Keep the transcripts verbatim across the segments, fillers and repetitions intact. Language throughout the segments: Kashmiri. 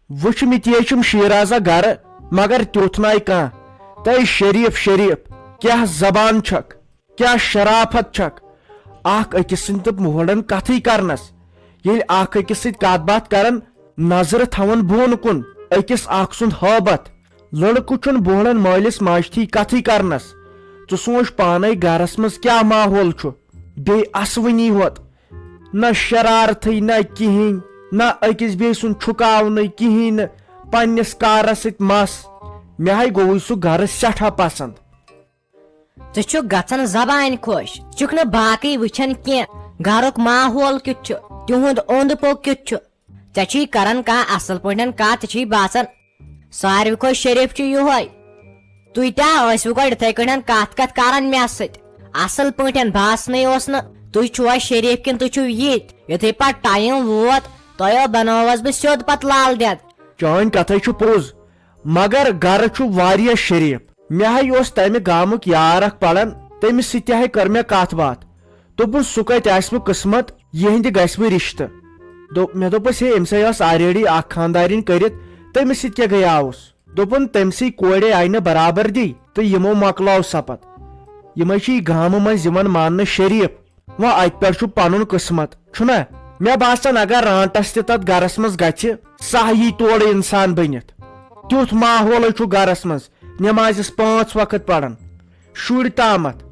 وٕچھ، مےٚ تہِ چھُم شیرازا گرٕ، مگر تیُتھ ناے کانٛہہ۔ تہٕ شریف، شریف، کیٛاہ زبان چھکھ، کیٛاہ شرافت چھکھ؟ اکھ أکِس سٕنٛدۍ تہٕ موہلن کتھٕے کرنس، ییٚلہِ اکھ أکِس سۭتۍ کتھ باتھ کرن، نظرٕ تھاوان بۄن کُن، أکِس اکھ سُنٛد ہٲبتھ۔ لڑکہٕ چھُنہٕ بوہلن مٲلِس ماجہِ تھی کتھٕے کرنس۔ ژٕ سونچ پانے گرس منٛز کیٛاہ ماحول چھُ، بیٚیہِ اسوٕنی ہوت۔ نہ شرارتھٕے نہ کِہیٖنۍ، نہ أکِس بیٚیہِ سُنٛد چھُکاونٕے کِہیٖنۍ نہٕ، پننِس کارس سۭتۍ مس۔ مےٚ ہاے گوٚوُے سُہ گرٕ سٮ۪ٹھاہ پسنٛد۔ ژٕ چھُکھ گژھان زبانہِ خۄش، ژٕ چھُکھ نہٕ باقٕے وٕچھان کینٛہہ، گرُک ماحول کیُتھ چھُ، تِہُنٛد اوٚنٛد پوٚک کیُتھ چھُ۔ ژےٚ چھُے کران کانٛہہ اصل پٲٹھۍ کتھ، ژےٚ چھُے باسان ساروی کھۄتہٕ شریف چھُ یُہوے۔ تُہۍ تہِ ٲسوٕ گۄڈٕ یِتھے کٲٹھۍ کتھ کتھ کران مےٚ سۭتۍ، اصل پٲٹھۍ باسنٕے اوس نہٕ تُہۍ چھُوا شریف کِنہٕ تُہۍ چھِو یِتھۍ۔ یُتھُے پتہٕ ٹایم ووت، تۄہہِ بنووس بہٕ سیوٚد پتہٕ لال دٮ۪د۔ چٲنۍ کتھے چھُ پوٚز، مگر گرٕ چھُ واریاہ شریف۔ مےٚ ہاے اوس تمہِ گامُک یار اکھ پران، تٔمِس سۭتۍ تہِ ہاے کٔر مےٚ کتھ باتھ۔ دوٚپُن، سُہ کتہِ آسہِ وۄنۍ قٕسمت، یِہنٛدِ گژھِ وۄنۍ رشتہٕ۔ دوٚپ، مےٚ دوٚپُس، ہے، أمِس ہاے ٲس already اکھ خانٛدارِنۍ کٔرِتھ، تٔمِس سۭتۍ کیٛاہ گٔیاوُس؟ دوٚپُن، تٔمۍ سٕے کورے آیہِ نہٕ برابردی تہٕ یِمو مۄکلاو سپت۔ یِمے چھِ یہِ گامہٕ منٛز یِوان ماننہٕ شریف۔ وۄنۍ اتہِ پٮ۪ٹھ چھُ پنُن قٕسمت، چھُنا؟ مےٚ باسان، اگر رانٹس تہِ تتھ گرس منٛز گژھِ، سہ یی تورٕ انسان بٔنِتھ۔ تیُتھ ماحولے چھُ گرس منٛز، نمازس پانٛژھ وقت پران، شُرۍ تامتھ۔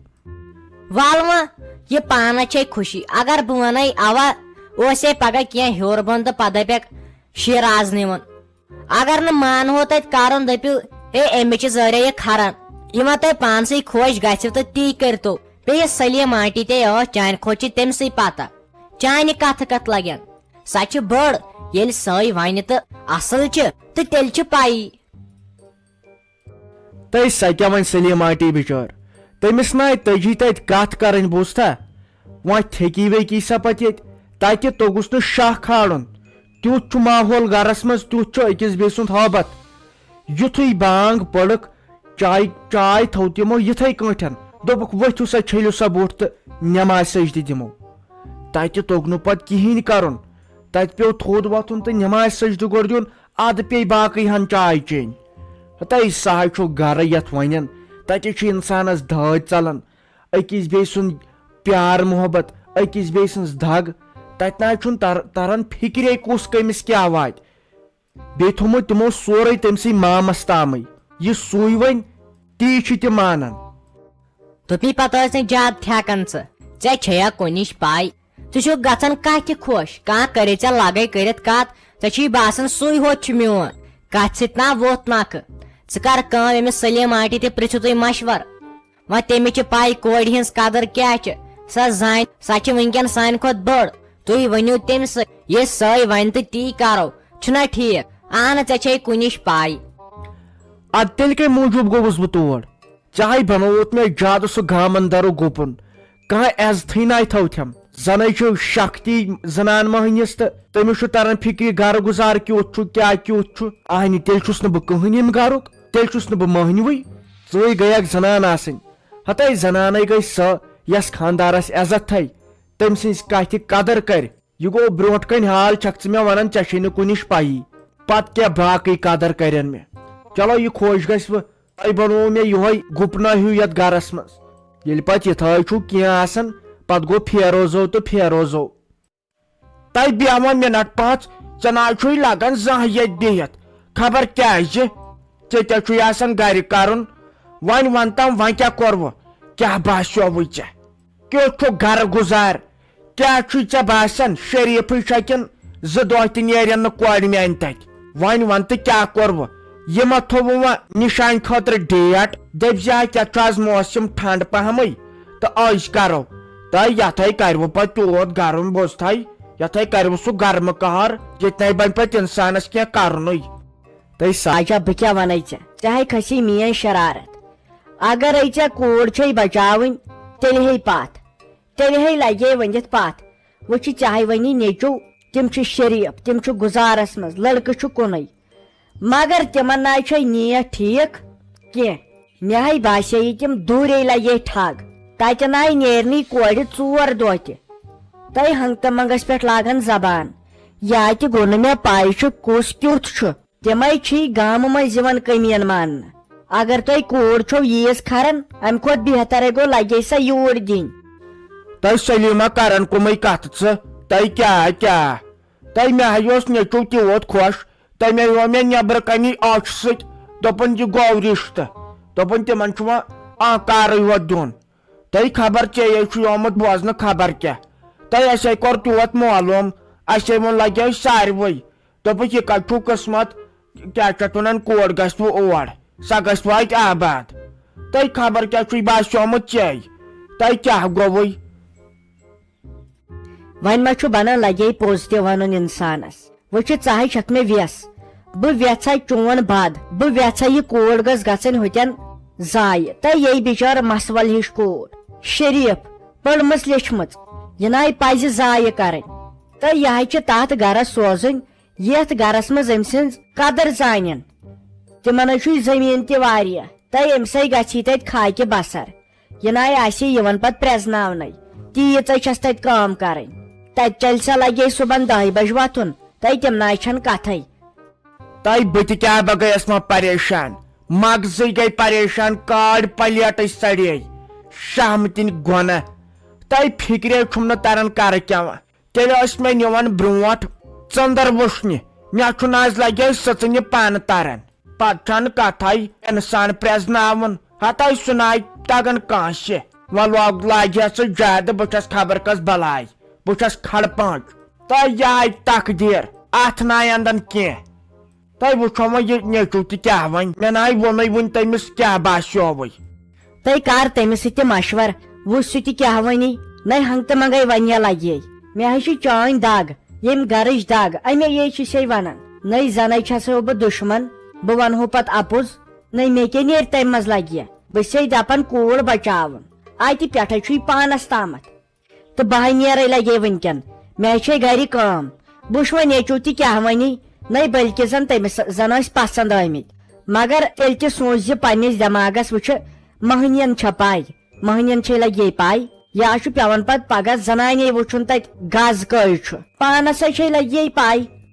ول وۄنۍ، یہِ پانس چھے خوشی، اگر بہٕ ونَے اوا اوسے پگاہ کینٛہہ ہیوٚر بۄن تہٕ پتہٕ دپٮ۪کھ شیراز نِوُن۔ اگر نہٕ مانہو تتہِ کرُن، دٔپِو، ہے، أمِس چھِ ظٲہرے یہِ کھران۔ یہِ وۄنۍ تۄہہِ پانسٕے خۄش گژھِو تہٕ تی کٔرۍتو۔ بیٚیہِ سلیٖم آنٹی تے ٲس چانہِ کھۄتہٕ چھِ تٔمۍ سٕے پتہ۔ چانہِ کتھٕ کتھ لگن۔ سۄ چھِ بٔڑ، ییٚلہِ سۄے ونہِ تہٕ اصل چھِ، تہٕ تیٚلہِ چھِ پَیی۔ تہٕ سۄ کیٛاہ وۄنۍ سلیٖم آنٹی بِچٲر؟ تٔمِس نہ آے تٔجی تتہِ کتھ کرٕنۍ، بوٗزتھا؟ وۄنۍ تھیٚکی ویٚکی سا پتہٕ ییٚتہِ، تتہِ توٚگُس نہٕ شاہ کھالُن۔ تیُتھ چھُ ماحول گرس منٛز، تیُتھ چھُ أکِس بیٚیہِ سُنٛد ہٲبتھ۔ یُتھُے بانگ پٔڑٕکھ، چاے، چاے تھٲو تِمو یِتھے کٲٹھۍ۔ دوٚپُکھ، ؤتھِو سا، چھٔلِو سا بُتھ تہٕ نماز سجدٕ دِمو۔ تتہِ توٚگ نہٕ پتہٕ کِہیٖنۍ کرُن۔ تتہِ پیوٚو تھوٚد وۄتھُن تہٕ نماز سجدٕ گۄڈٕ دیُن، ادٕ پیٚیہِ باقٕے ہن چاے چیٚنۍ۔ ہتے سہے چھُ گرٕ یتھ ونان، تتہِ چھُ انسانس دٲدۍ ژلان، أکِس بیٚیہِ سُنٛد پیار محبت، أکِس بیٚیہِ سٕنٛز دگ۔ تتہِ نہ حظ چھُنہٕ تر-، تران فکرے کُس کٔمِس کیٛاہ واتہِ۔ بیٚیہِ تھوٚمُت تِمو سورُے تٔمۍ سٕے مامس تامٕے۔ یہِ سُے وۄنۍ، تی چھِ تِم مانان۔ دوٚپمَے پتہٕ ٲسۍ نہٕ زیادٕ تھٮ۪کان ژٕ۔ ژےٚ چھےٚ یا کُنِچ پَے؟ ژٕ چھُکھ گژھان کانٛہہ تہِ خۄش، کانٛہہ کَرے ژےٚ لگے کٔرِتھ کَتھ، ژےٚ چھُے باسان سُے ہوت چھُ میون۔ کَتھِ سۭتۍ نا ووٚتھ نَکھٕ۔ ژٕ کر کٲم، أمِس سلیٖم آنٹی تہِ پرٛژھِو تُہۍ مشور۔ وۄنۍ تٔمِس چھِ پَے کورِ ہِنٛز قدر کیٛاہ چھِ۔ سۄ زانہِ، سۄ چھِ وٕنکٮ۪ن سانہِ کھۄتہٕ بٔڑ۔ تُہۍ ؤنِو تٔمِس، یہِ سۄے وَنہِ تہٕ تی کرو۔ چھُنا ٹھیٖک؟ اہن، ژےٚ چھے کُنِچ پَے۔ ادٕ تیٚلہِ کَمہِ موٗجوٗب گوٚوُس بہٕ تور؟ چاہے بنووُتھ مےٚ زیادٕ سُہ گامن درُک گُپُن، کانٛہہ عزتھٕے ناے تھوتھم۔ زنے چھُ شختی زنان مٔہنِس تہٕ تٔمِس چھُ تران فکرِ گرٕ گُزار کیُتھ چھُ، کیٛاہ کیُتھ چھُ۔ اہنہِ، تیٚلہِ چھُس نہٕ بہٕ کٕہٕنۍ ییٚمہِ گرُک، تیٚلہِ چھُس نہٕ بہٕ مٔہنوٕے۔ ژٕے گٔیکھ زنان آسٕنۍ۔ ہتے زنانے گٔے سۄ، یۄس خاندارس عزت تھایہِ، تٔمۍ سٕنٛزِ کتھِ قدر کرِ۔ یہِ گوٚو برونٛٹھ کنہِ حال چھکھ ژٕ مےٚ ونان، ژےٚ چھے نہٕ کُنِچ پَیی۔ پتہٕ کیٛاہ باقٕے قدر کرن مےٚ؟ چلو، یہِ خۄش گژھِ وۄنۍ۔ تۄہہِ بنوو مےٚ یِہوٚے گُپنا ہیوٗ یتھ گرس منٛز۔ ییٚلہِ پتہٕ یِتھٲے چھُو کینٛہہ آسان، پتہٕ گوٚو پھیروزو تہٕ پھیروزو۔ تۄہہِ بیٚہوان منٹ پانٛژھ، ژےٚ نہ حظ چھُے لگان زانٛہہ ییٚتہِ بِہِتھ۔ خبر کیٛازِ؟ ژےٚ کیٛاہ چھُے آسان گرِ کرُن؟ وۄنۍ ون تم، وۄنۍ کیٛاہ کوٚروٕ؟ کیٛاہ باسیووُے ژےٚ؟ کیُتھ چھُ گرٕ گُزار؟ کیٛاہ چھُے ژےٚ باسان، شریٖفٕے چھا کِنہٕ زٕ دۄہ تہِ نیرن نہٕ کورِ میانہِ تتہِ؟ وۄنۍ ون تہٕ کیٛاہ کوٚروٕ؟ یہِ ما تھووُم وۄنۍ نِشانہِ خٲطرٕ ڈیٹ؟ دٔپۍ زِ ہا کیٛاہ چھُ آز موسم ٹھنڈ پہمٕے تہٕ أسۍ کرو۔ تہٕ یتھے کرِوٕ پتہٕ تیوٗت گرم بوزتھے، یتھے کرِوٕ سُہ گرمہٕ قہر، ییٚتہِ نے بنہِ پتہٕ انسانس کینٛہہ کرنُے۔ تہٕ سا- اچھا، بہٕ کیٛاہ ونے ژےٚ؟ ژےٚ ہے کھسی میٲنۍ شرارت۔ اگرے ژےٚ کوٗر چھے بچاوٕنۍ، تیٚلہِ ہے پتھ، تیٚلہِ ہے لگے ؤنِتھ پتھ۔ وۄنۍ چھِ چاہے وۄنی نیٚچو، تِم چھِ شریٖف، تِم چھِ گُزارس منٛز، لڑکہٕ چھُ کُنُے۔ مگر تِمن نہ چھے نیت ٹھیٖک کینٛہہ۔ مےٚ ہے باسے یہِ تِم دوٗرے لگے ٹھگ۔ تتہِ نہ نیرنٕے کورِ ژور دۄہ تہِ۔ تۄہہِ ہنٛگتہٕ منٛگس پٮ۪ٹھ لاگان زبان۔ یا تہِ گوٚو نہٕ مےٚ پَے چھُ کُس کیُتھ چھُ۔ تِمے چھی گامہٕ منٛز یِوان کٔمیٖن ماننہٕ۔ اگر تۄہہِ کوٗر چھو ییٖژ کھران، امہِ کھۄتہٕ بہترے گوٚو لگے سۄ یوٗرۍ دِنۍ۔ تۄہہِ سلیمہ کران کُمے کتھٕ ژٕ؟ تۄہہِ کیٛاہ کیٛاہ؟ تۄہہِ مےٚ ہا اوس نیٚچو تیوٗت خۄش، تٔمۍ ہیوٚو مےٚ نیٚبرٕ کنی أچھ سۭتۍ، دوٚپُن، "یہِ گوٚو رشتہٕ۔" دوٚپُن، "تِمن چھُ وۄنۍ آنکارٕے یوت دیُن۔" تۄہہِ خبر ژےٚ چھُے آمُت بوزنہٕ خبر کیٛاہ۔ تۄہہِ اَسے کوٚر تیوٗت معلوم، اَسے ووٚن لگیو ساروٕے۔ دوٚپُکھ، "یہِ کَتہِ چھُو قٕسمت، کیٛاہ چھِ اَتھ وَنان، کور گژھِ وۄنۍ اور، سۄ گژھِ وۄنۍ اَتہِ آباد۔ تۄہہِ خبر کیٛاہ چھُے باسیومُت ژےٚ؟ تۄہہِ کیٛاہ گوٚوُے؟" وۄنۍ ما چھُ بنان لگے پوٚز تہِ ونُن انسانس؟ وۄنۍ چھِ ژاہے چھکھ مےٚ ویس۔ بہٕ ویژھے چون بد، بہٕ ویژھے یہِ کوٗر گٔژھ گژھٕنۍ ہُتٮ۪ن ضایہِ۔ تہٕ یے بچار مسول ہِش کوٗر، شریف، پٔرمٕژ لیچھمٕژ، یہِ ناے پزِ ضایہِ کرٕنۍ۔ تہٕ یہِ ہا چھِ تتھ گرس سوزٕنۍ، یتھ گرس منٛز أمۍ سٕنٛز قدر زانن۔ تِمن ہا چھُے زٔمیٖن تہِ واریاہ، تہٕ أمۍ سٕے گژھی تتہِ خاکہِ بسر۔ یہِ ناے آسہِ یِوان پتہٕ پرٛزناونَے۔ تیٖژ ہے چھَس تَتہِ کٲم کَرٕنۍ۔ تَتہِ چَلہِ سا لَگے صُبحن دَہہِ بجہِ وۄتھُن، تَے تِم ناے چھَنہٕ کَتھَے۔ تَے بہٕ تہِ کیٛاہ بہٕ گٔیَس وۄنۍ پریشان۔ مغزٕے گٔے پریشان، کاڈ پلیٹٕے سڑے۔ شہمتٕنۍ گۄنہ۔ تَے فِکرے چھُم نہٕ تران کَرٕ کیٛاہ وۄنۍ۔ تیٚلہِ ٲسۍ مےٚ نِوان برٛونٛٹھ ژٔنٛدٕر وُچھنہِ۔ مےٚ چھُنہٕ آز لگے سٕژنہِ پانہٕ تران۔ پتہٕ چھنہٕ کتھے انسان پرٛزناوُن۔ ہتے سُہ ناے تگان کٲنٛسہِ۔ وۄنۍ لوگ، لاگہِ ہا سُہ زیادٕ، بہٕ چھس خبر کس بلاے۔ بہٕ چھس کھڑ پانچ۔ تہٕ یہِ آے تقدیر، اتھ ناے اندن کینٛہہ۔ تۄہہِ وٕچھو وۄنۍ یہِ نیٚچو تہِ کیٛاہ وۄنۍ۔ مےٚ ناے ووٚنُے وُنہِ تٔمِس کیٛاہ باسیووُے۔ تٔمۍ کر تٔمِس سۭتۍ تہِ مشور، وُچھ سُہ تہِ کیٛاہ وَنہِ۔ نَے ہنٛگتہٕ منٛگَے وَنہِ لَگہِ۔ مےٚ حظ چھِ چٲنۍ دگ، ییٚمہِ گرٕچ دگ، اَمے یے چھِ سے وَنان۔ نَے زَنَے چھَسو بہٕ دُشمن، بہٕ وَنہو پَتہٕ اَپُز۔ نَے مےٚ کیٛاہ نیرِ تَمہِ منٛز لَگہِ، بہٕ چھسے دَپان کوٗر بچاوُن۔ اَتہِ پٮ۪ٹھَے چھُے پانَس تامَتھ۔ تہٕ بہٕ ہاے نیرے لگے وٕنکٮ۪ن۔ مےٚ چھے گرِ کٲم۔ بہٕ وٕچھٕ وۄنۍ نیٚچو تہِ کیٛاہ وَنہِ۔ نَے بلکہِ زَن تٔمِس زَن ٲسۍ پسنٛد آمٕتۍ۔ مگر تیٚلہِ تہِ سوٗنٛچ زِ پننِس دٮ۪ماغس وٕچھِ، مٔہنِین چھےٚ پَے۔ مٔہنِین چھے لگے پَے۔ یا چھُ پٮ۪وان پتہٕ پگاہ زنانے وٕچھُن تَتہِ گز کٔہۍ چھُ۔ پانس ہے چھے لگے پَے۔